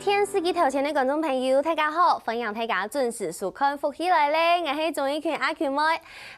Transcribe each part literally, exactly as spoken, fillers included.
電視機頭前个觀眾朋友，大家好！歡迎大家準時收看《福氣來了》，𠊎係鍾意群阿群妹。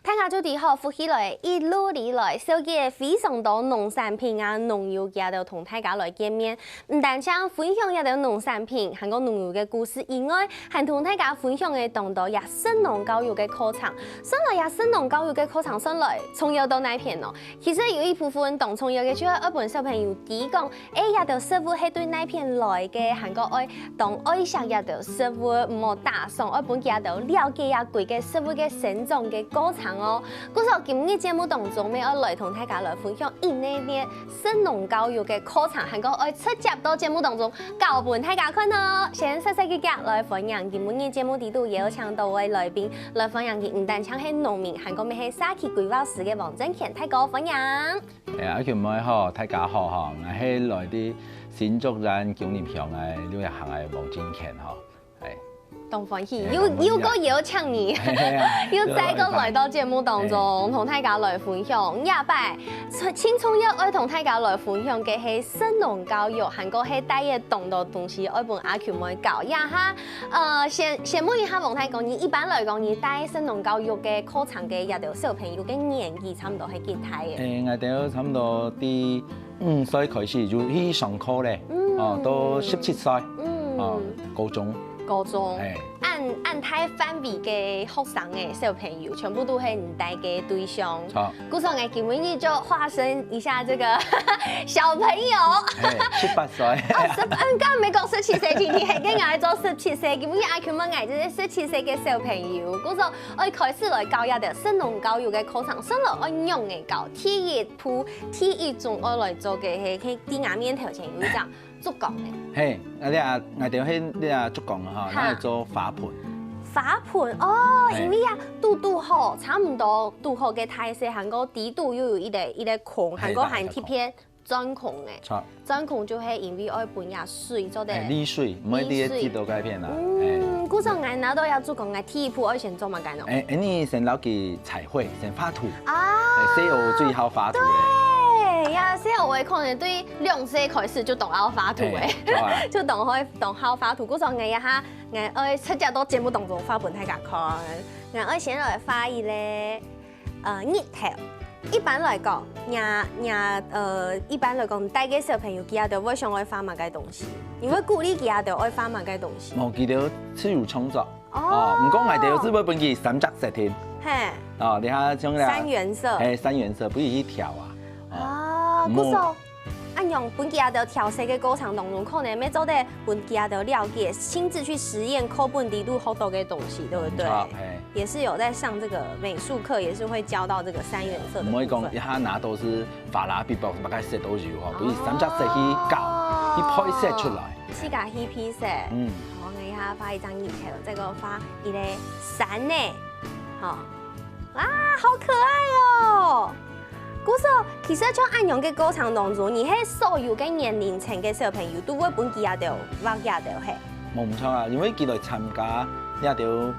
大家就知好，福氣來一路以來，紹介非常多農產品啊、農友佢兜同大家來見面。毋單淨分享佢兜農產品，還過農友个故事以外，還同大家分享个當多也食農教育个課程。算來也食農教育个課程算來重要到哪片呢？其實有一部分當重要个，就係愛分小朋友知講， 欸，這兜食物係對哪片來个，還過愛當愛惜這兜食物，毋好打爽，愛分佢兜了解這歸个食物个生長个過程哦。故所今日節目當中，乜愛來同大家來分享一系列食農教育个課程，還過愛直接到節目當中教分大家看哦。先細細个來歡迎今日節目裡肚邀請到个來賓，來歡迎佢毋單淨係農民，還過乜係社區規劃師个黃正乾大哥，歡迎。 欸，阿群妹好，大家好吼，𠊎係來自新竹縣九如鄉个六一鄉个黃正乾吼。欸，當歡喜，欸，又，當歡喜啊。又過邀請你，係啊，又再過來到節目當中，係。同大家來分享。這擺，盡重要愛同大家來分享个係食農教育，還過係帶个當多東西愛分阿群妹教一下。呃，先，先問一下黃大哥，你一般來講，你帶食農教育个課程个這兜小朋友个年紀差毋多係幾大个？欸，𠊎兜差毋多對 五歲開始就去上課咧，嗯。哦，到十七歲，嗯。哦，高中。高中。欸。恁，恁大範圍个學生个小朋友，全部都係你帶个對象。著。故所𠊎今晡日就化身一下這個小朋友。欸，十八歲。哦，十，嗯，剛剛沒講十七歲，今天還跟𠊎做十七歲，今晡日阿群問𠊎就是十七歲个小朋友。故所愛開始來教這兜食農教育个課程，算來愛仰仔教。第一步， 第一種愛來做个係，係在𠊎面頭前有一隻竹竿个。係，𠊎兜啊，𠊎兜係這竹竿哈，哈。拿來做花盆。花盆，哦，係。因為啊，堵堵好，差毋多堵好个大細，還過底肚又有一個，一個孔，係，還過還特別鑽孔个。著。鑽孔就係因為愛分這水做得，欸，瀝水，毋會直接滴到該片啦。嗯，係。故所𠊎拿到這竹竿，𠊎第一步愛先做麼个呢？欸，欸，你先摎佢 彩繪，先畫圖。啊。欸，細人最好畫圖个。對，呀，細人可能對兩歲開始就當好畫圖个，欸，好啊。就當會，當好畫圖。故所𠊎這下，𠊎愛直接到節目當中畫分大家看。𠊎愛先來畫一個，呃，日頭。一般來講，若，若，呃，一般來講，帶个小朋友，佢兜會想愛畫麼个東西？你會鼓勵佢兜愛畫麼个東西？無，佢兜自由創作。 哦，毋過𠊎兜就會分佢三隻色定。係。哦，你看像這，三原色。係，三原色，分佢去挑啊。哦，哦，故所，恁樣分佢兜調色个過程當中，可能乜做得分佢兜了解，親自去實驗課本裡肚學到个東西，對不對？嗯，著，係。也是有在上這個美術課，也是會教到這個三原色的部分。毋會講一下拿到係花啦，比包大概色都有吼，分佢三隻色去搞，哦。去配色出來。 自家去配色。嗯。好，𠊎這下畫一張日頭，再過畫一個山呢。好，哇，好可愛哦！故所，其實像恁樣个過程當中，你係所有个年齡層个小朋友都會分佢兜畫佢兜係？無毋著啊，因為佢來參加這兜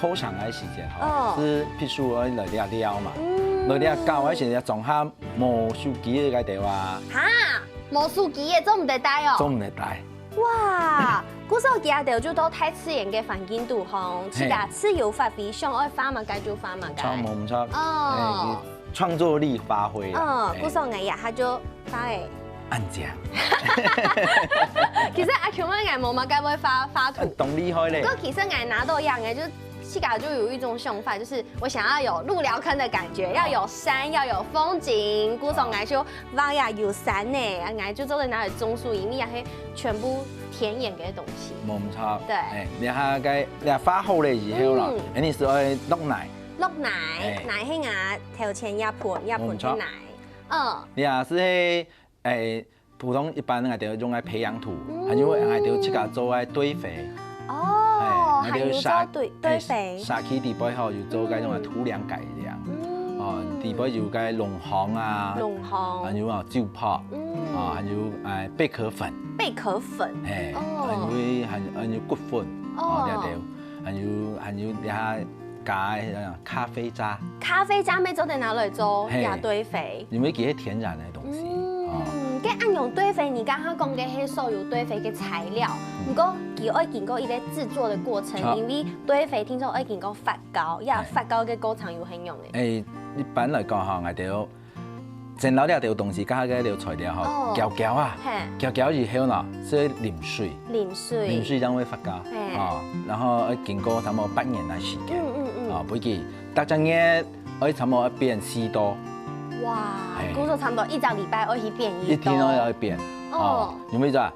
課程个時節吼，哦。係必須愛來這尞嘛。嗯。來這搞个時節，總下無手機个該兜啊。哈？ 無手機个做毋得帶哦。做毋得帶。哇，故所佢兜就到大自然个環境肚吼，係。自家自由發揮，想愛畫麼个就畫麼个。著，無毋著。哦。欸，創作力發揮啊。嗯，欸。故所𠊎這下就畫个。恁靚。其實阿Q𠊎無麼个會畫，畫圖。當厲害咧。不過其實𠊎拿到樣个就 自家就有一種想法，就是我想要有鹿寮坑的感覺，要有山，要有風景，故所𠊎就畫呀有山呢，𠊎就做得拿來種樹，因為也係全部田園个東西。無毋著。對。欸，這下該，這畫好了以後啦，嗯。恁樣係愛落泥。落泥，欸。泥係𠊎頭前這盆，這盆个泥。無毋著。嗯。這係 欸，普通一般𠊎兜用个培養土，嗯。還有𠊎兜自家做个堆肥。哦，欸，𠊎兜社，還有做堆，堆肥。欸，社區裡背吼，有做該種个土壤改良。嗯。哦，裡背有該礱糠啊，礱糠。還有啊，酒粕，嗯。啊，還有，欸，貝殼粉。貝殼粉。嘿，哦。還有，還，還有骨粉，哦。哦，這兜，還有，還有這下 加个咖啡渣。咖啡渣乜做得拿來做嘿，這堆肥。因為佢係天然个東西，嗯，哦。該恁樣堆肥，你剛剛講个係所有堆肥个材料，毋過佢愛經過一個製作个過程，好。因為堆肥聽說愛經過發酵，呀，哎。發酵个過程有很用誒。哎，一般來講吼，𠊎兜先摎這兜東西，加該兜材料吼，哦。攪攪啊，嘿。攪攪以後呢，所以淋水，淋水。淋水正會發酵，嘿。哦，然後愛經過差不多半年个時間，嗯嗯嗯。哦，不過逐隻月愛差不多愛變四到。哇，嘿。故所差不多一隻禮拜愛去變一到。一定愛愛變，哦。哦，因為啥？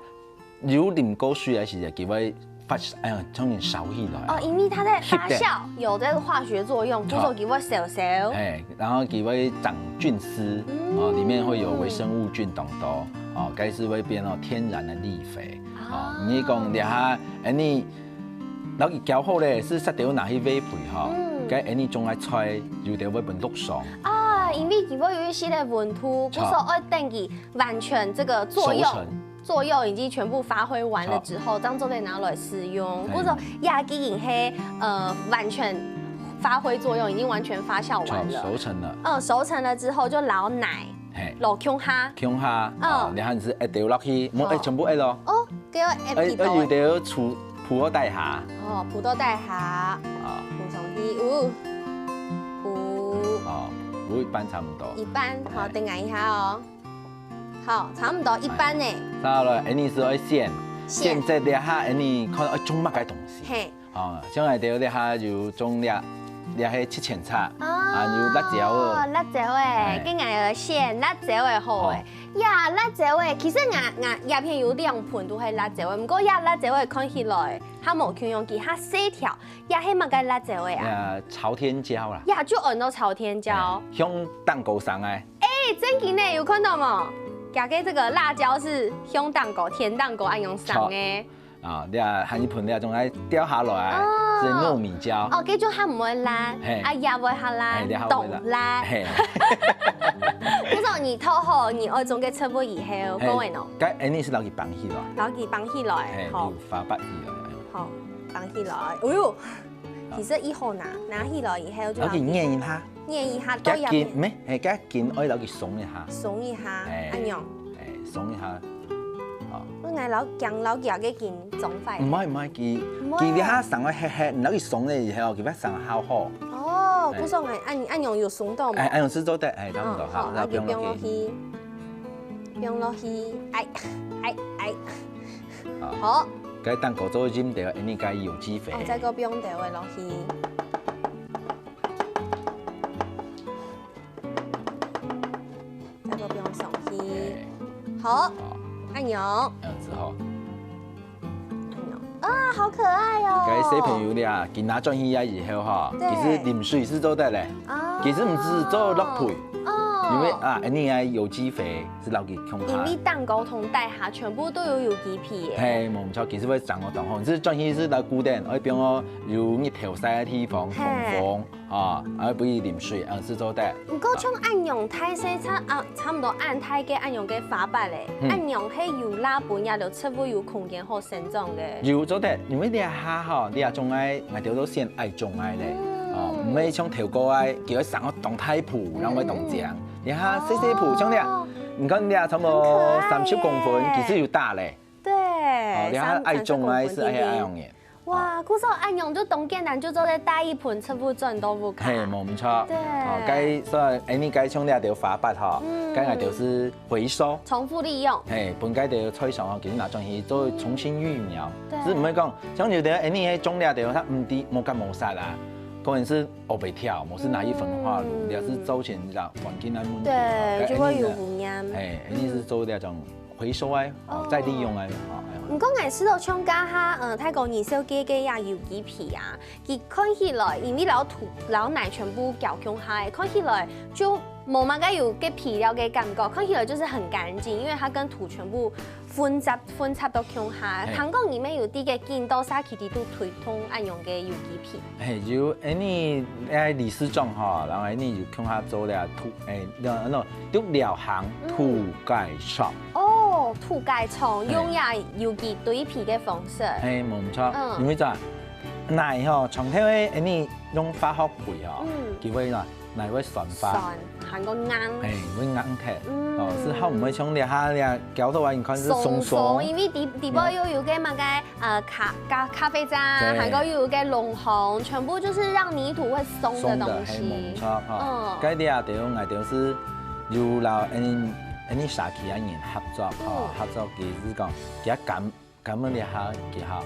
有淋過水个時節，佢會發，哎呀，像燒起來。哦，因為它在發酵，有這個化學作用，故所佢會燒燒。哎，然後佢會長菌絲，嗯。哦，裡面會有微生物菌當多，哦，該就會變到天然个利肥。哦，哦。你講這下，哎，你摎佢攪好咧，係煞兜拿去餵肥吼，嗯。該哎你種个菜有兜會分落霜。啊，因為佢會有一些个溫度，故所愛等佢完全這個作用。熟成。 作用已經全部發揮完了之後，正做得拿來食用。哎。故所這既經係，呃，完全發揮作用，已經完全發酵完了。熟成了。嗯，熟成了之後就摎泥，嘿。摎共下。共下，嗯。哦，然後你係一丟落去，莫，哦。一全部一咯。哦，給我一哎，哎，有滴滴。兜出鋪到底下。哦，鋪到底下。啊。鋪上去，哦，鋪。哦，鋪一半差不多。一半，好，哎。等𠊎一下哦。 好，差不多一半呢。哎，差不多，恁呢係愛選，選。選擇這下，恁呢看愛種麼个東西。嘿。哦，像𠊎兜這下有種這，這係七層塔，哦，啊，有辣椒哦。辣椒誒，哎。該𠊎愛選辣椒誒好誒。好。呀，辣椒誒，其實𠊎，𠊎這片有兩盆都係辣椒誒，毋過呀，辣椒誒看起來，佢無共樣，佢較細條， 這係麼个辣椒誒啊？呃，朝天椒啦。呀，就安到朝天椒。哎，香蛋糕上哎。哎，正經呢，有看到無？這个這个辣椒係香蛋糕、甜蛋糕恁樣上誒。啊，你啊，還一盆你啊，總愛掉下來，哦。係糯米椒。哦，該就較毋會辣，嘿。啊，也會較辣，嘿，這下會辣。當辣。嘿。不是，你頭好，你愛種个植物以後，嘿，講个喏。該恁呢係摎佢綁起來。摎佢綁起來，嘿，好。有花拔起來。好。 綁起來。哎喲，其實已好拿，拿起來以後就摎佢捏一下。捏一下，到這片。該筋，咩？哎，該筋愛摎佢鬆一下。鬆一下，哎，恁樣。哎，鬆一下。哦。𠊎摎，驚摎佢个筋鬆壞。毋會，毋會，佢，毋會。佢這下生會黑黑，你摎佢鬆了以後，佢會生好好。哦，哎。故所𠊎恁，恁樣有鬆到無？哎，恁樣係做得，哎，差不多，嗯，好，好，那就放落去。啊，就放落去。放落去，哎，哎，哎。 啊，好。該蛋糕做个音調，恁呢該有機肥。哦，再過放兜仔落去。再過放上去。哎。好，好。恁樣。恁樣子吼。恁樣。啊，好可愛哦。該小朋友咧，佢拿轉去啊以後吼，對。其實淋水係做得咧。哦。其實毋係做落肥。哦。因為啊，恁呢个有機肥 係摎佢共下。因為蛋糕同底下全部都有有機肥耶。嘿，無毋著，其實會長到當好，係轉去係摎固定，愛放到有日頭曬个地方，嘿。通風，啊，愛分佢淋水，恁樣係做得。毋過像恁樣大細差，啊，差毋多恁大个恁樣个花瓣咧，嗯。恁樣係有罅分這兜植物有空間好生長个。有做得，因為這下吼，你也種个，𠊎兜都先愛種个咧，嗯。哦，毋係像頭過个，佢會生到當大圃，然後會當靚。嗯。 這下細細圃，像這，哦。你看這差不多三十公分，很可愛耶。其實有大咧。對，哦，這下愛種个係愛恁樣个。哇，故所恁樣就當簡單，就做得帶一盆植物轉到屋下。嘿，無毋著。對。哦，該，所以，哎，你該像這兜花瓣吼，嗯。該𠊎兜係回收。重複利用。嘿，分該兜菜場吼，給你拿轉去做重新育苗。對。只是毋會講，像有兜，哎，你該種這兜，佢毋知，無甲無煞啊，可能係 烏白跳，無係拿去焚化爐，嗯。這係造成這環境个問題。對，吼，就會有污染。哎，一定係做這種回收个，哦，哦。再利用个，吼，哎。毋過𠊎試著像這下，呃，泰國二手个个這有機肥啊，佢看起來，因為摎土、摎泥全部攪共下，看起來就無麼个有个肥料个感覺，看起來就是很乾淨，因為它跟土全部 混雜、混雜到共下。嘿。聽講你乜有在該緊到社區裡肚推動恁樣个有機肥。嘿，有，恁呢，哎，理事長吼，然後恁呢有共下做了土，哎，那，那，竹寮行土改廠。嗯。哦，土改廠，嘿。用這有機堆肥个方式。嘿，無毋著。嗯。因為啥？泥吼，長透个，恁呢用化學肥吼，嗯。佢會啦，來會酸化，酸，還過硬。嘿，會硬忒。嗯。哦，係較毋會像這下這搞到啊，你看係鬆鬆。鬆鬆，因為底，底背又有个麼个，呃，咖，咖，咖啡渣，對。還過又有个龍紅，全部就是讓泥土會鬆的東西。鬆的，嘿，無錯，吼。嗯。該這兜，𠊎兜係有摎恁，恁社區个人合作，吼，嗯。合作佢係講，佢甘 甘仔這下，佢下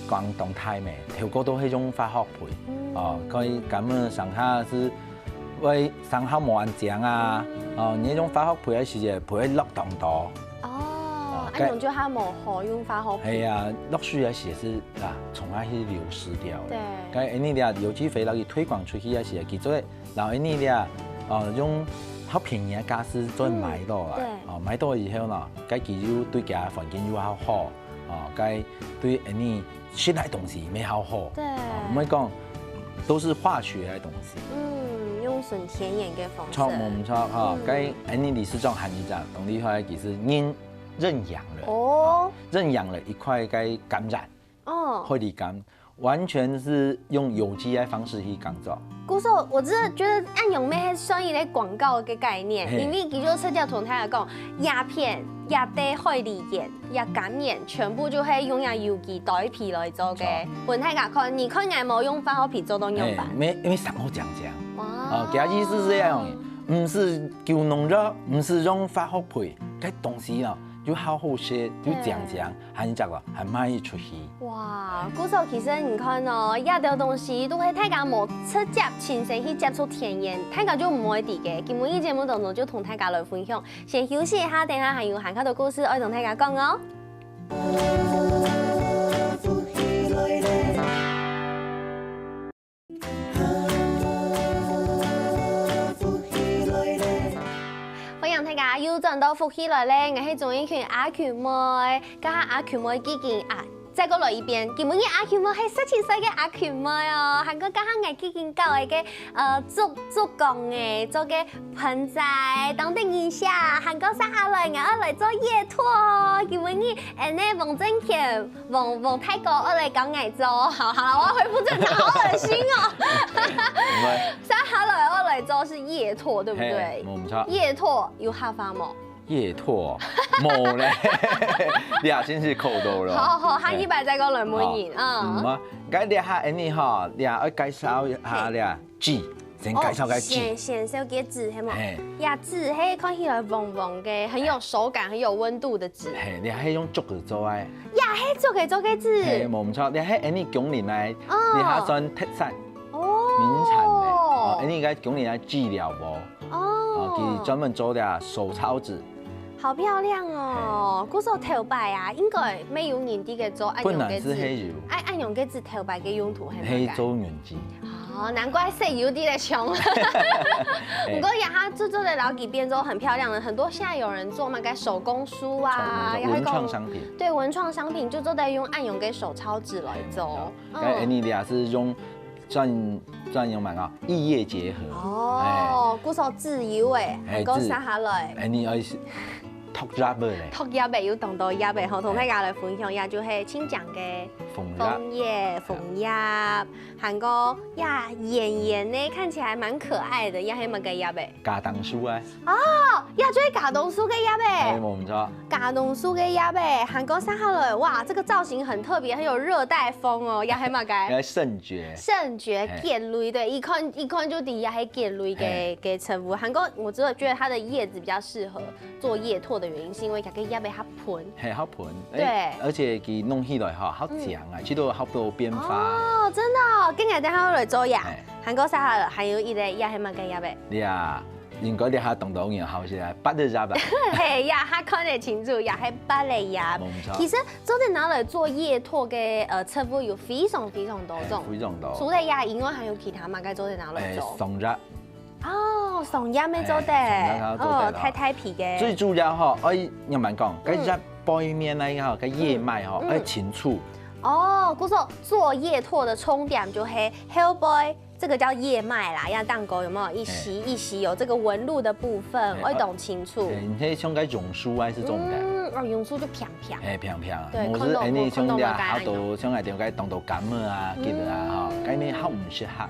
講當大咩，頭過都係用化學肥。嗯。哦，所以甘仔上下係會上下無恁靚啊。哦，你用化學肥个時節，肥會落當多。哦，哦，恁樣就較無好用化學肥。係啊，落水个時節係啊，蟲啊去流失掉了。對。該恁樣啊，有機肥落去推廣出去个時節，佢就會 然後恁樣啊，哦，用較便宜个價錢做買到啊。嗯，對。哦，買到以後呢，該佢又對佢个環境又較好，哦，該對恁樣食个東西也較好。對。哦，毋會講都係化學个東西。嗯，用純天然个方式。著，無錯，吼，嗯。該恁樣理事長還有講，當厲害，其實認，認養了。哦。認養了一塊該甘蔗。 哦。海梨柑，完全是用有機的方式去耕作。故所，我真的覺得恁樣乜係算一個廣告个概念，嘿。因為佢就直接同大家講，葉片、葉底、海梨園、葉甘源，全部就係用這有機堆肥來做个。著。分大家看，你看𠊎無用化學肥做到樣般。嘿，因為，因為生好靚靚。哇。哦，佢个意思係恁樣，毋係救農藥，毋係用化學肥，該東西哦，又好好食，又靚靚。對。 還隻咯，還賣出去。哇，故所其實你看哦，這兜東西都係大家無直接親身去接觸田園，大家就毋會知个。今晡日節目當中就同大家來分享，先休息一下，等下還有還較多故事愛同大家講哦。 歡迎大家又轉到福氣來了，𠊎係鍾意群阿群妹，剛剛阿群妹已經啊，再過來一遍，今晡日阿群妹係十七歲个阿群妹哦，還過剛剛𠊎已經搞一個呃竹竹竿个做个盆栽，當得人惜，還過接下來𠊎愛來做野拓哦，今晡日恁呢黃正乾 王，王大哥，愛來教𠊎做，好，好了，我要恢復正常，好噁心哦。毋會。接下來愛來做係野拓，對不對？嘿，無毋著。野拓有客話無？野拓，無咧。你也真是考著了。好，好，下禮拜再過來問你，嘿。嗯。嗯啊，該這下恁呢吼，你也愛介紹一下嘿。這 先介紹个籽。哦，先，先紹介籽，係無？嘿。呀，籽係看起來黃黃个，很有手感、很有溫度的籽。嘿，你係用竹仔做个。呀，係竹仔做个籽。嘿，無毋著，你係恁呢講起來，哦。你還算特產，哦。名產呢。哦，恁呢个講起來籽料無？哦。哦，佢專門做个手抄籽。 好漂亮哦！嘿。故所頭擺啊，應該無有人在該做恁樣个籽。本來係係有。哎，恁樣个籽頭擺个用途係麼个？係做銀子。哦，難怪係有在該想。嘿。不過這下製作的老底變做很漂亮了，很多現在有人做那個手工書啊，手工書，然後文創商品。對，文創商品就做得用恁樣个手抄籽來做。嘿，沒錯。嗯。該恁呢也係用轉，轉用麼个啊？異業結合。哦，哎。故所籽油欸，哎，還過接下來。哎，你愛是托葉仔咧。托葉仔有當多葉仔吼，同大家來分享一下，就係清講个楓葉。楓葉，楓葉，還過呀，圓圓的，看起來蠻可愛的，也係麼个葉仔？茄苳樹啊。 哦，呀，就係茄苳樹个葉仔。哎，無毋著。茄苳樹个葉仔，還過接下來，哇，這個造型很特別，很有熱帶風哦，也係麼个？也係聖蕨。聖蕨，嘿。蕨類，對，一看，一看就知也係蕨類个，嘿。个植物。還過我真的覺得它的葉子比較適合做野拓的原因，是因為它个葉仔較 盆。嘿，較盆。對。哎，而且佢弄起來吼，較靚啊，嗯。其實較多變化。哦，真的哦，今日等下我來做呀。嘿。還過接下來還有一個葉係麼个葉仔？你啊，應該你還懂得很好些，八的葉吧？嘿呀，還看得清楚，也係八的葉。沒錯。其實做得拿來做野拓个，呃，植物有非常非常多種。嘿，非常多。除了葉以外，還有其他嘛，該做得拿來做？哎，松葉。 哦，松葉乜做得，哎，松葉做得哦，啦。太太皮个。最主要吼，愛仰般講，嗯。該葉背面那個吼，該葉脈吼，嗯。愛清楚。哦，故所做野拓的重點就係後背，這個叫葉脈啦，像蛋糕有沒有一息，哎。一息有這個紋路的部分，哎，愛懂清楚。哎，你可以像該榕樹啊，是重點。嗯，哦，榕樹就平平。哎，平平啊，對，看到，無是，哎，你像這，看到嘛，該，好多，像該點該當多柑仔啊，嗯。記得啊，吼，該你好毋適合。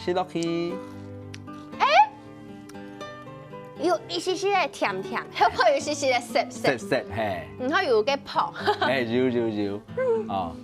食落去，有一息息个甜甜，後背有一息息个澀澀，澀澀，嘿，然後有个泡。嘿，有有有，哦，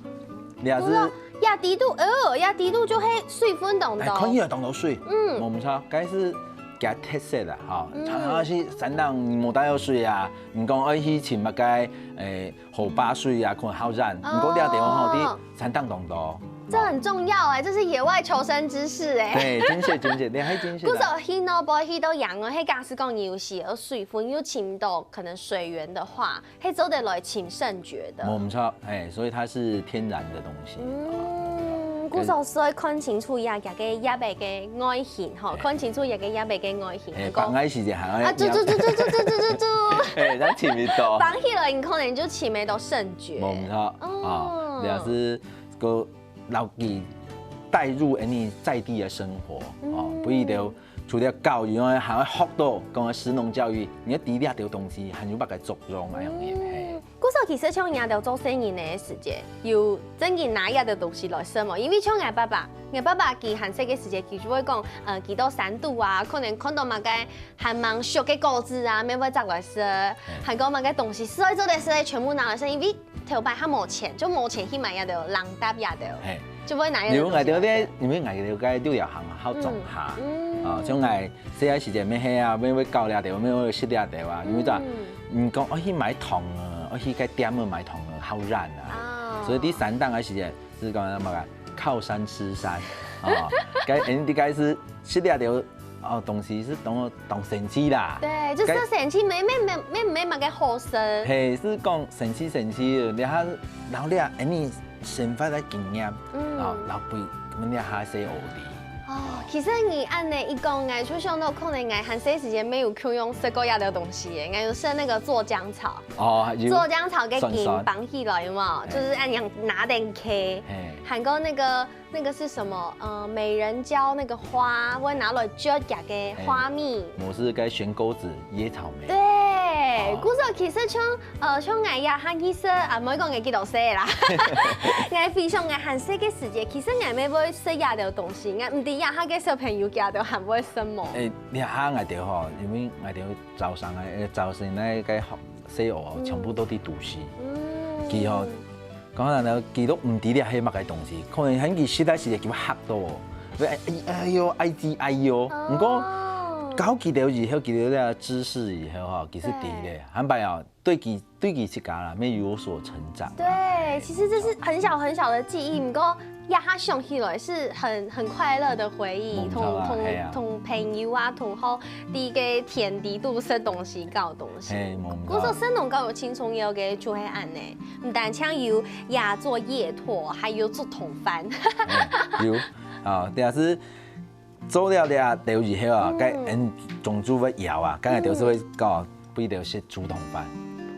你也是，不過壓底肚，哦，壓底肚就係水分當多。哎，看起來當多水，嗯，無毋著，該係佢特色啦，吼，嗯，常常去山頂無帶有水啊，你講愛去尋麼个，誒， 河壩水啊，可能較遠。毋過這地方吼，哦，在山頂當多。這很重要哎，這是野外求生知識哎。對，真係真係，你還真係啦。故所去到背去到陽哦，係假使講你有需要水分，又尋到可能水源的話，係做得來尋勝決的。無毋著，哎，所以它是天然的東西。嗯，故所所以看清楚呀，這个葉仔个外形吼，看清楚這个葉仔个外形。哎，講白个時節還愛啊，就就就就就就就就就。哎，咱尋得到。綁起來，你可能就尋得到勝決。無毋著，哦，啊，表示个老弟帶入恁呢在地的生活，哦，嗯，不一定除了教育以外，還愛學到講个食農教育，你要知這兜東西還有麼个作用，恁樣个，嘿。嗯，故所其實像你兜做生意个時節，有真經拿這兜東西來食無？因為像𠊎爸爸，𠊎爸爸佢還細个時節，佢就會講，呃，佢到山肚啊，可能看到麼个 還吂熟个果子啊，乜會摘來食，還講麼个東西，食愛做得食个全部拿來食，因為頭擺還無錢，就無錢去買這兜，零嗒這兜，嘿，就會拿這兜東西來食。因為𠊎兜个，因為𠊎兜个六條行好庄下，嗯，啊，像𠊎細个時節，乜係啊，乜會搞這兜，乜會食這兜啊，因為咋，嗯，你講愛去買糖啊，愛去該店仔買糖啊，好遠啊，啊，所以在山頂个時節， 係講麼个靠山吃山，哦，該人家係食這兜哦東西係當當生趣啦。對，就該係生趣，無無無無無麼个好食。嘿，係講生趣生趣，然後然後你啊，你生活个經驗，嗯，哦，老輩，你啊還係學的。哦，其實你恁呢一講，𠊎就想到可能𠊎還細時節沒有共樣食過這兜東西耶，𠊎有食那個做薑炒。 哦，有。做薑炒个筋，酸酸，綁起來有無？嘿，就是恁樣拿等開，嘿，還過那個那個是什麼？呃，美人蕉那個花，會拿來撅佢个花蜜。嘿，無就該懸鉤子、野草莓。對，哦，故所其實像呃像𠊎這下其實啊，毋好講𠊎幾多歲啦，𠊎非常𠊎還細个時節，其實𠊎乜會食這兜東西，𠊎毋知這下个小朋友佢兜還會食無？誒，這下𠊎兜吼，因為𠊎兜 早上个，呃，早晨个該學細學哦，全部都在都市。嗯。佢吼，講真个，佢都毋知這係麼个東西，可能喊佢食个時節，佢會嚇到哦。會，哎，哎喲，哎喲，哎喲。哦。毋過，教佢兜以後，佢兜个知識以後吼，其實知咧，對，坦白哦，對佢，對佢自家啦，乜有所成長啦。對，其實這是很小很小的記憶，毋過 呀，這下想起來是很很快樂的回憶，無毋著啊，同同，係啊，同朋友啊，同學在該田地肚食東西、搞東西。嘿，無毋著。故所食農教育盡重要个就係恁呢，毋單淨有野做野托，還有做同伴。嘿，有啊，對啊，係做了這兜以後啊，嗯，該𠊎兜就會搖啊，該𠊎兜就會搞 分佢兜食竹筒飯。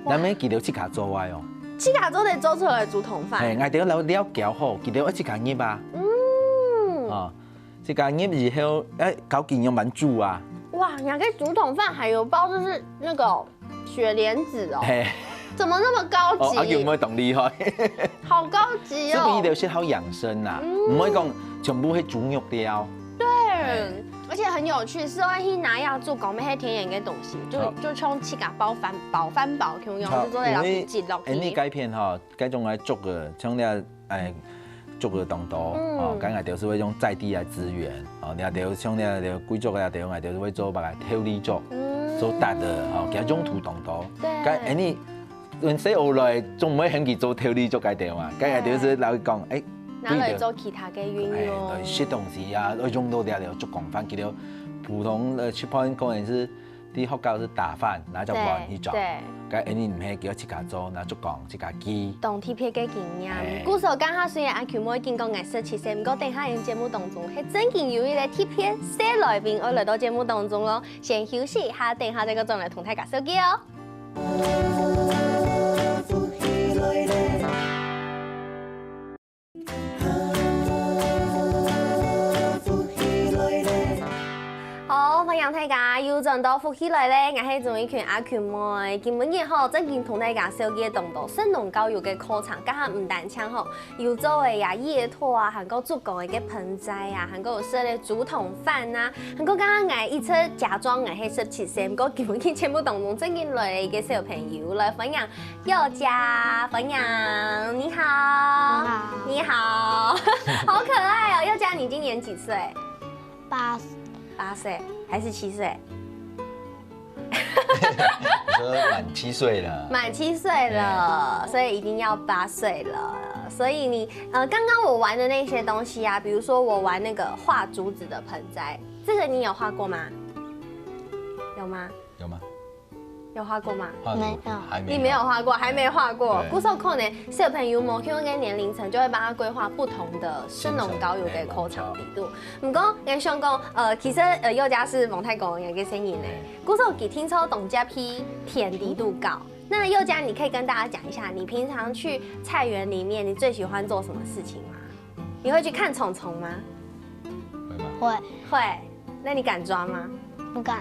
哇。那麼佢兜自家做个哦。自家做得做出來竹筒飯。嘿，𠊎兜摎料攪好，佢兜愛自家入啊。嗯。哦，自家入以後，哎，搞佢樣般煮啊。哇，你个竹筒飯還有包就是那個雪蓮子哦。嘿。怎麼那麼高級？哦，啊，有沒有懂厲害？好高級哦。係不是佢兜食好養生啊？嗯。毋會講全部係豬肉料。對。 而且很有趣，係愛去拿藥做講，乜係天然个東西，就好，就像自家包飯包飯包共樣，好，就做得摎佢擠落去。因為𠊎兜該片吼，該種个竹仔，像這，哎，竹仔當多，嗯，哦，該𠊎兜就會用在地个資源，哦，𠊎兜像這兜貴族个，𠊎兜就會做把它調理竹，嗯，做搭个，哦，佢用途當多。對。該𠊎兜 用細學來，總毋會喊佢做調理竹該兜嘛。該兜就係摎佢講，哎，拿來做其他个運用。哎，來食東西啊，愛用到這兜竹筒飯，佢兜普通个食飯可能係在學校係打飯，拿竹筒去裝。對，對。該𠊎兜毋係，佢愛自家做，拿竹筒自家鋸。當特別个經驗。哎。故所講下，雖然阿Q妹緊講𠊎十七歲，毋過等下𠊎節目當中，係真經有一個特別細來賓愛來到節目當中哦。先休息一下，等下再過轉來同大家紹介哦。 好，歡迎大家又轉到福氣來了，𠊎係鍾意群阿群妹。今晡日吼，正經同大家紹介當多神農教育个課程，該下毋單淨吼，有做个呀葉托啊，還過竹篙个盆栽啊，還過有食个竹筒飯啊，還過剛剛𠊎一直假裝𠊎係十七歲，毋過今晡日節目當中正經來了一個小朋友，來歡迎宥嘉，歡迎，你好，你好，好可愛哦，宥嘉，你今年幾歲？八，八歲還是七歲？你說滿七歲了，滿七歲了，所以一定要八歲了。所以你呃，剛剛我玩的那些東西啊，比如說我玩那個畫竹子的盆栽，這個你有畫過嗎？有嗎？有嗎？有畫過嗎？畫竹沒有還沒你沒有畫過，還沒畫過。對故所可能小朋友無共个年齡層，就會幫他規劃不同的神農教育个課程進度。毋過，𠊎想講，呃，其實呃，宥嘉係蒙太公个細人呢，故所佢定著當輒去田裡肚搞。那宥嘉，你可以跟大家講一下，你平常去菜園裡面，你最喜歡做什麼事情嗎？你會去看蟲蟲嗎？會嗎？會，會。那你敢抓嗎？不敢。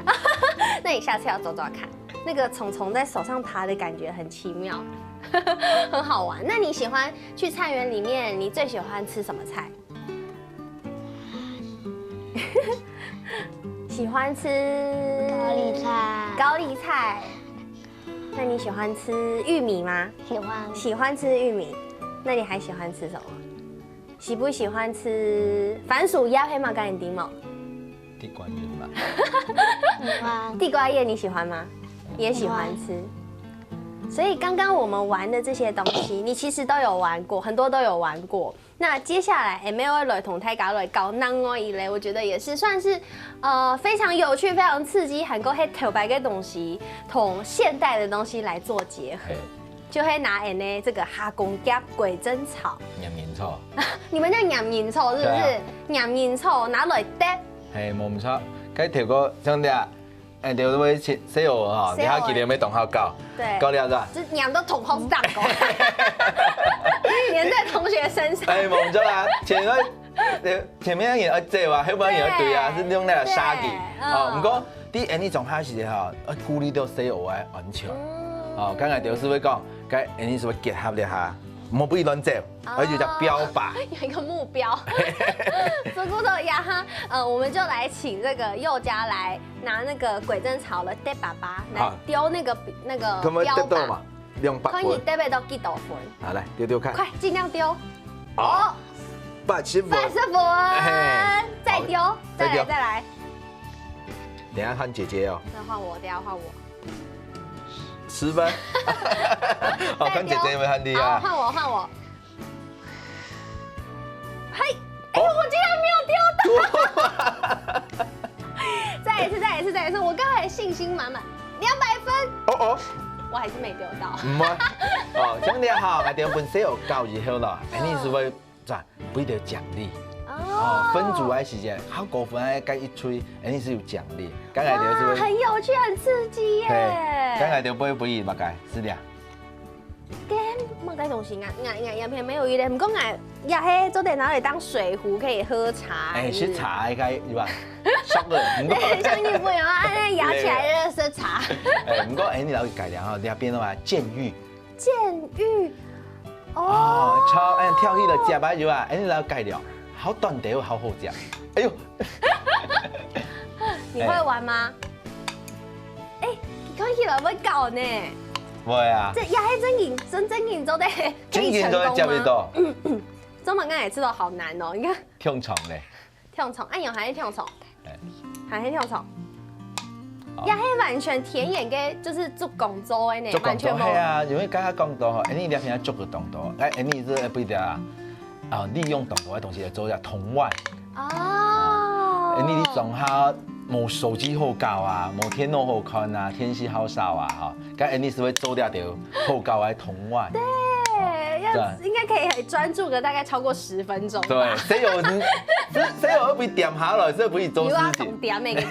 那你下次要抓抓看，那個蟲蟲在手上爬的感覺很奇妙，很好玩。那你喜歡去菜園裡面，你最喜歡吃什麼菜？喜歡吃高麗菜。高麗菜。那你喜歡吃玉米嗎？喜歡。喜歡吃玉米。那你還喜歡吃什麼？喜不喜歡吃番薯葉？係麼个你知無？地瓜葉嘛，喜歡。地瓜葉你喜歡嗎？也喜歡吃。所以剛剛我們玩的這些東西，你其實都有玩過，很多都有玩過。那接下來，Emma會來同大家來教另外一類，我覺得也是算是呃非常有趣、非常刺激，還過係頭擺个東西，同現代的東西來做結合，嘿，就會拿恁呢這個蝦公胛、鬼針草。黏黏草，你們叫黏黏草是不是？對啊黏黏草拿來搭，嘿，無毋著，該頭个像這，哎，就會切細學吼，細學你還記得沒？同學教，對教了是吧？就黏到同學身上，黏在同學身上。哎，無毋著啊，前面前面人愛走啊，後面人愛追啊，對是用那個殺氣。對嗯哦，毋過，你恁呢種下時吼，愛顧慮到細學个安全。嗯哦，剛才老師會講，該恁呢係會結合一下，莫不亂走，哦而且叫標靶。有一個目標。所以說呀哈，呃，我們就來請這個宥嘉來拿那個鬼針草的搭粑粑來好丟那個那個可不可以標靶得到嘛？兩百分。看你搭得到幾多分。好，來丟丟看。快，盡量丟。哦，八十分。八十分嘿，再丟，再來，再丟再來。等一下換姐姐哦，那換我，等一下換我。十分。哦，看姐姐有沒有很厲好，害。換我，換我。嘿，哎，哦我竟然沒有丟到！再一次，再一次，再一次！我剛才信心滿滿，兩百分，哦哦，我還是沒丟到。毋會。哦，像你好，𠊎等分細學教以後咯，恁呢係會轉，分一條獎勵。哦，分組个時間，較高分个該一隊，恁呢係有獎勵。剛才就係哇，會，很有趣，很刺激耶！嘿，剛才就會分一百个，是這樣。該麼个東西啊，𠊎𠊎𠊎也沒有一點，毋過𠊎也係做得拿來當水壺，可以喝茶。哎，是不是係茶應該有吧？熟个，毋過對，像日本人啊，哎，壓起來就是茶。哎，毋過哎，你了解了哈，那邊的話，箭浴箭浴，哦哦，，超哎跳起來接啊有啊，哎，你了解了，好短的又好好讲。哎呦，你會玩嗎？哎，你看起來會搞呢，會啊，這也係正經真正經做得可以正經都會接得成功嗎？到，中文剛才知道好難哦，你看跳床嘞，跳床，哎，有還係跳床，哎還係跳床，好也係完全田園个，就是做工作的呢，做工作完全無係啊，因為剛剛講到吼，哎，你兩天捉个動作，哎，哎，你是不得啊，啊，利用動作的東西來做一下通外。哦，哎，你你總下無手機好搞啊，無電腦好看啊，電視好掃啊，哈，該哎你是會做掉條好搞个通外。對，要對應該可以專注个大概超過十分鐘吧。對，所以我是，所以我又不點下來，所以不會做事情又要重。點每個人，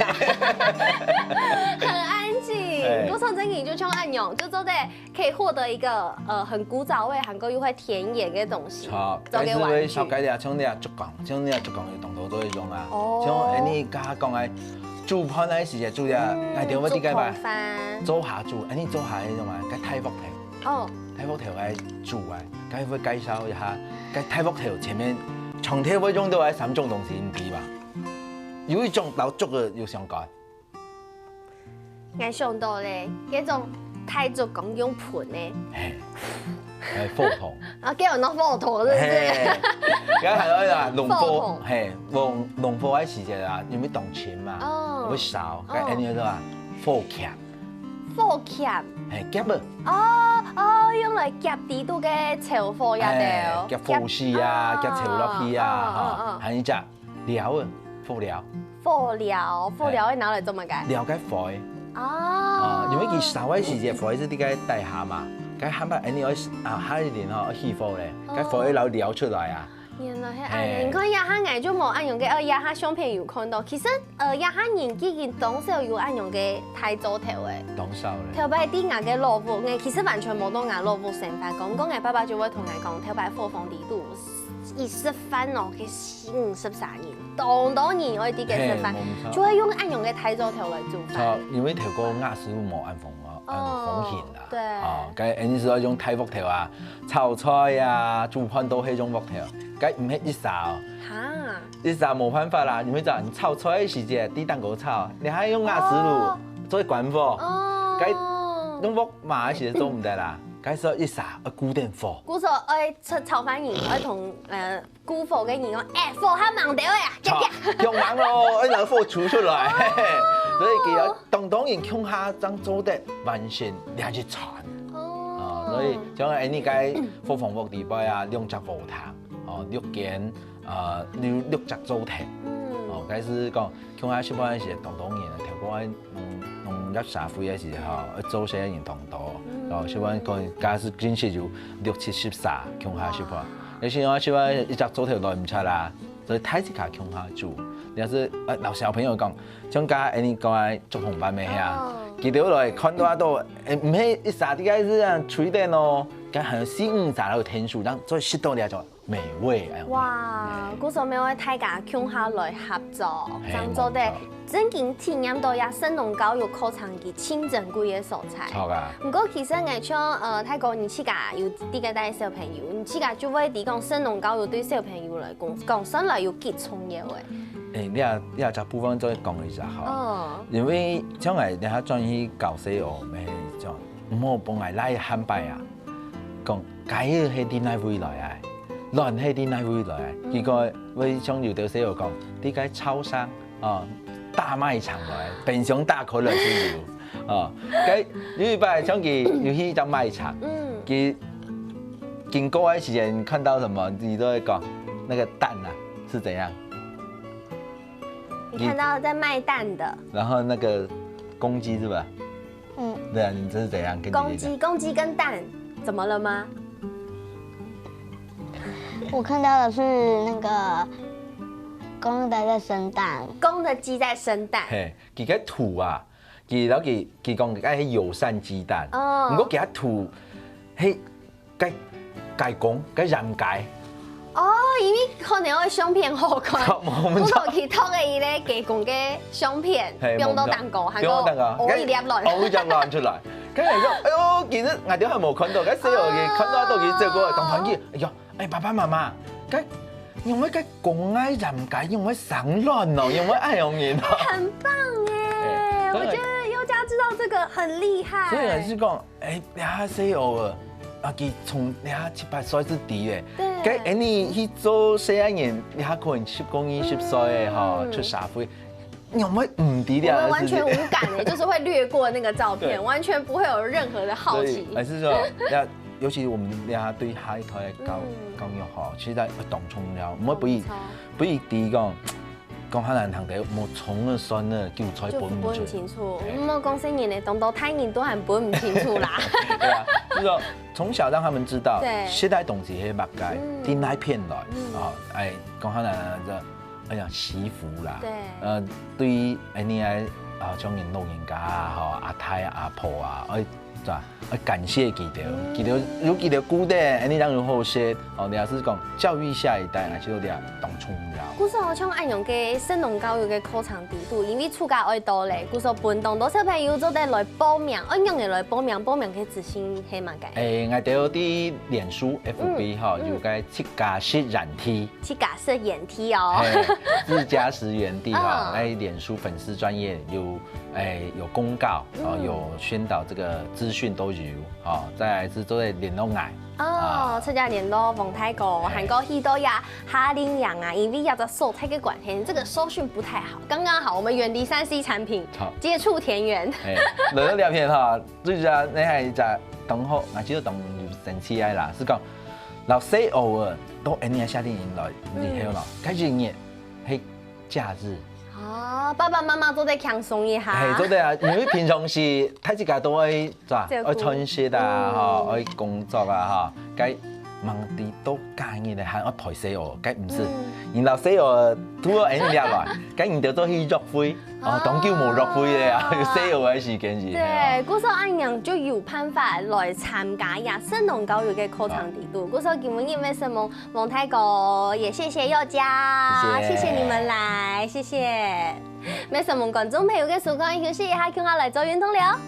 很安靜。哎多少真你就像按鈕，就做得可以獲得一個呃很古早味，還過又會田園的東西，好，做个玩具該是會紹。介你啊，像你啊，竹竿，像你啊，竹竿有當多都會用啊。哦像哎你剛剛講个，煮飯个時節煮个，嗯，𠊎兜會知个吧竹筒？飯灶下煮，恁呢灶下該種啊，該大鑊頭，哦，大鑊頭个煮啊，該會介紹一下，該大鑊頭前面常常會用到个三種東西，你知吧？有一種摎竹仔有相關，𠊎想到咧，該種大竹講用盆个，嘿，哎，火筒。啊，叫人火筒是不是？嘿，該還有啦，農火筒火，嘿，農農火个時節啊，因為當清嘛，哦會燒，哦該恁呢个啊，火夾，火夾，嘿，夾啊，哦哦，用來夾底肚个柴火也哎對，夾火絲啊，夾柴落去啊，哦哦哈，還有一隻燎啊，火燎，火燎，火燎會拿來做麼个？燎該火。哦啊，，因為佢燒个時節，火係在該底下嘛，該下擺恁呢愛啊，下一年吼愛起火咧，該火會摎燎出來啊。原來係恁嘿樣。你看，這下𠊎就無恁樣个，呃，這下相片有看到。其實，呃，這下人已經當少有恁樣个大灶頭个。當少咧。頭擺在𠊎个老屋，𠊎其實完全無到𠊎老屋生活。講講，𠊎爸爸就會同𠊎講，頭擺伙房裡肚一食飯哦，去四五十儕人，當多人愛在該食飯嘿，無錯，就會用恁樣个大灶頭來煮錯飯。，因為頭過𠊎係無恁風啊，恁風險啦。對哦，該恁呢係愛用大鑊頭啊，炒菜啊，煮飯都係用鑊頭，該毋係一儕哦。哈，一儕無辦法啦，因為就你炒菜个時節，在頂高炒，你還用瓦斯爐哦做關火，哦，該用鑊嫲个時節做毋得啦，該時候一儕愛顧點火。故所愛炒炒飯人愛同呃顧火个人講，哎，火較猛兜个啊，遽遽。用猛咯，愛拿火抽出來，所以佢愛當多人共下正做得完成這一餐。哦啊，所以像恁呢个伙房屋裡背啊，兩隻火廳，哦，六間，呃，六六隻灶廳，嗯哦，該係講共下食飯个時，當多人啊，頭過農農業社會个時候，做事个人當多，哦，食飯講假使真實有六七十儕共下食飯，而且啊，食飯一隻灶頭來毋出啦，所以大自家共下煮，也係呃，摎小朋友講，像剛才你講个竹筒飯个啊，佢兜來看到都，誒，毋係一儕在該係啊，吹等哦，該還有四五儕來天數，然後所以食到這種美味，哎。哇，故所乜愛大家共下來合作，嘿正做得無錯真經體驗到這神農教育課程佢真珍貴个所在。好啊。毋過其實𠊎像呃大哥你自家有這个帶小朋友，你自家就會知講神農教育對小朋友來講，講算來有幾重要个。誒，你啊，你啊，這部分再講一下哈。哦，因為將來你還轉去教細學，乜講，毋好幫𠊎拉漢擺啊，講雞仔係在哪位來啊，卵係在哪位來啊，結果會像有兜細學講，在該超商啊，大賣場來，冰箱打開來就有啊。該有一擺像佢有去一隻賣場，嗯，佢經過个時間看到什麼，你都會講那個蛋啊是怎樣？你看到在賣蛋的然後那個公雞是吧？嗯，對啊，你這是怎樣？跟你公雞，公雞跟蛋怎麼了嗎？我看到的是那個公的在生蛋，公的雞在生蛋。嘿，佢个圖啊，佢然後佢佢講該係友善雞蛋，哦毋過佢个圖，嘿，該該公該閹雞，哦，因為可能會相片好看，好，我們不過佢托个一个雞公个相片，嘿放到蛋糕，還放到蛋糕有哦一粒卵。哦一粒卵出來。跟你說，哎呦，其實𠊎都還無看到，該細學佢看到都佢走過來，當歡喜，哎呦，哎爸爸媽媽，該因為該公愛閹雞，因為生卵哦，因為愛用人哦。很棒耶！哎我覺得宥嘉知道這個很厲害。所以還是講，哎，這下細學啊，啊，佢從這下七八歲就知咧。對該恁呢去做細个人，這下可能十公二十歲个吼，嗯出社會，你會毋知了，我們完全是不是無感的，就是會略過那個照片，對完全不會有任何的好奇所以。還是說，要尤其我們這下對下一代的教嗯教育吼，其實當重要，毋好不以沒錯不以知講，講較難聽點，無蔥啊蒜啊，韭菜就分不分毋出。清楚，哎毋好講細人咧，當多大人都還分毋清楚啦。對啊，就是說從小讓他們知道，對現在東西係麼个，嗯在哪片來嗯啊，哎，講較難聽就，哎呀，惜福啦。對呃，對於哎你哎啊，像人老人家啊，吼，阿太阿婆啊，哎，對啊，愛感謝佢兜，佢兜有佢兜顧得，恁樣正有好食。哦，你也係講教育下一代，𠊎就有點當重要。故所像恁樣个神農教育个課程制度，因為暑假愛到咧，故所分當多小朋友做得來報名，愛仰仔來報名，報名个資訊係麼个？誒，𠊎兜在臉書、F B吼，有个自家食園地。自家食園地哦。嘿，自家食園地哈，嗯。在臉書粉絲專頁有，誒，有公告，哦，有宣導這個資訊都有，哦，再來係做得聯絡𠊎。哦，啊。自家聯絡王大哥，嘿。還過去到呀，哈林陽啊，因為這隻所在个關係，這個收訊不太好。剛剛好，我們遠離三C產品，好。接觸田園。嘿，來到這片哈， 最主要，你還一隻同學，𠊎就當有生趣个啦，係講，摎細人仔到恁樣个夏令營來以後咯，該一日係假日。哦，爸爸媽媽做得輕鬆一下。嘿，做得啊，因為平常時大自家都愛做啊，照顧。愛賺食啊，嗯。吼，愛工作啊，吼，該忙到到假日咧，還愛陪細人仔，該毋係。嗯。你摎細人仔渡到恁樣來，該你就做去約會。 哦，當久無約會咧啊，哦。有細人仔个時間是。對，故所恁樣就有辦法來參加這神農教育个課程制度。故所今晡日乜承蒙王大哥，也謝謝宥嘉，謝謝。謝謝你們來，謝謝。乜承蒙觀眾朋友个收看，休息一下，共下來做運動了。